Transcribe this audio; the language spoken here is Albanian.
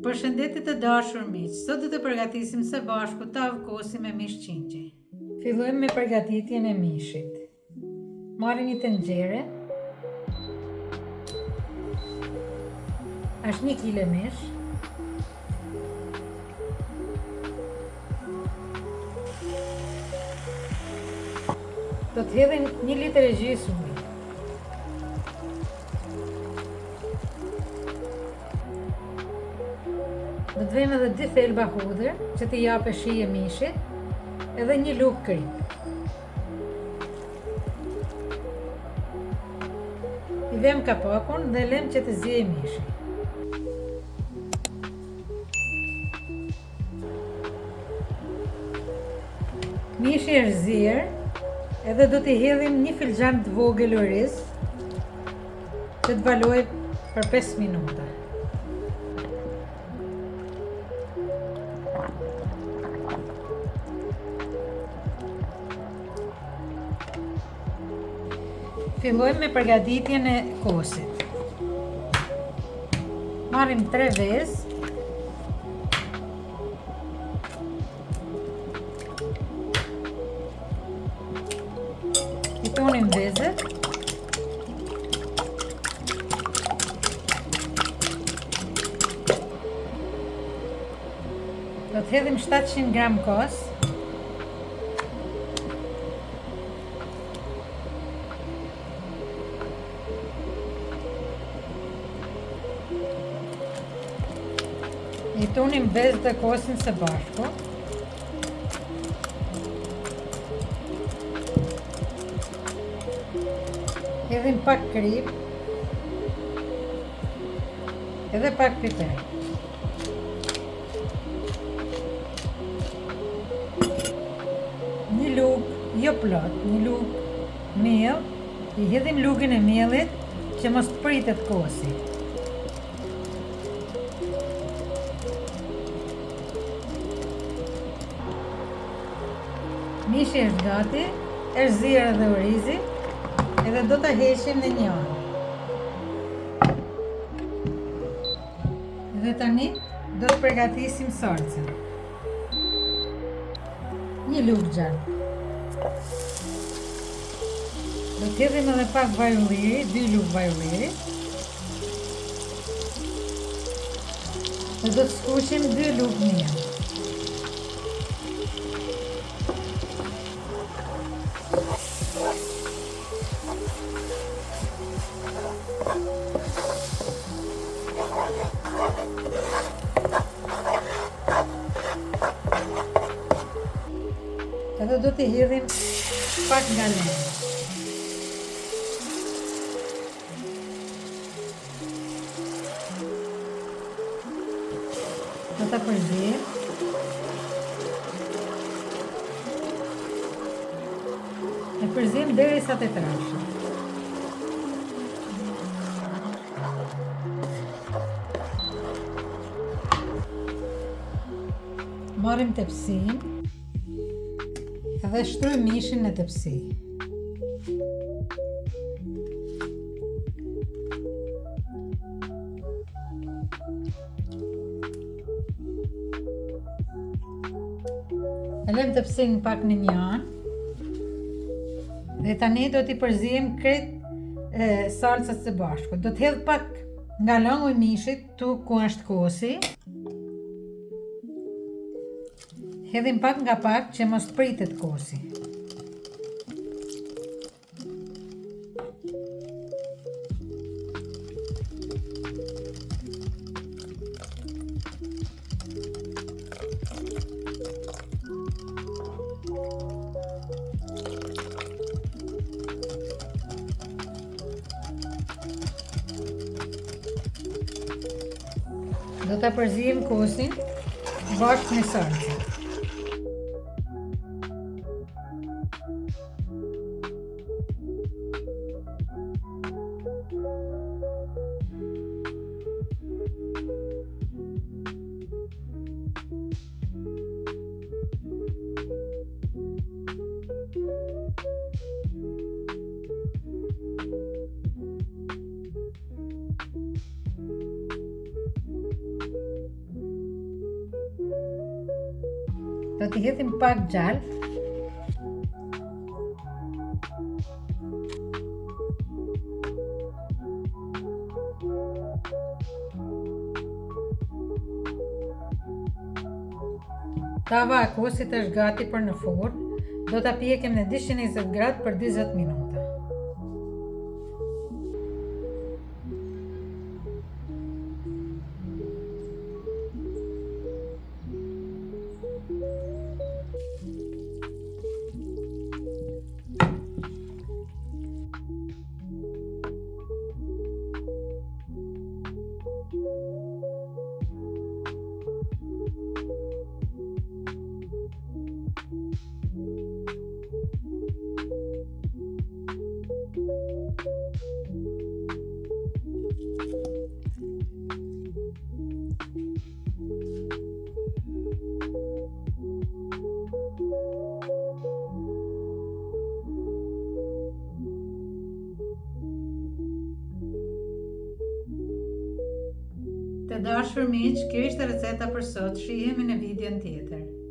Përshëndetje të dashur miq, sot do të përgatisim së bashku tavë kosi me mish qingji. Fillojmë me përgatitjen e mishit. Marrim një tenxhere. Është një kile mish. Do të hedhim një litër e gjysmë ujë. Do të vëmë edhe dy thelba hudhër që t'i japë shije mishit, edhe një lugë kripë. I vëmë kapakun dhe lëmë që të ziejë mishi. Mishi është zier, edhe do t'i hedhim një filxhan të vogël oriz që të valojë për 5 minuta. Fillojmë me përgatitjen e kosit. Marrim 3 vezë. I tundim vezët. Do të hedhim 700 gram kos. I tundim vezët dhe kosin së bashku. Hedhim pak kripë. Edhe pak piper. Një lugë, jo plot, një lugë miell, i hedhim lugën e miellit që mos të pritet kosi. Mishi është gati, është zier edhe orizi, edhe do ta heqim në një anë. Dhe tani do të përgatisim salcën. Një lugë gjalpë. Do të hedhim edhe pak vaj ulliri, dy lugë vaj ulliri. Dhe do të skuqim dy lugë miell. Edhe do t'i hedhim pak nga lëngu. Do ta përziejmë. E përziejmë derisa të trashet. Marrim tepsinë dhe shtrojmë mishin në tepsi. E lëmë tepsinë pak në një anë. Dhe tani do t'i përziejmë krejt salcat së bashku. Do të hedh pak nga lëngu i mishit tu ku është kosi. Hedhim pak nga pak që mos të pritet kosi. Do ta përziejmë kosin bashkë me salcën. Do t'i hedhim pak gjalpë. Tava e kosit është gati për në furrë. Do ta pjekim në 220 gradë për 40 minuta. Të dashur miq, kjo ishte receta për sot. Shihemi në videon tjetër.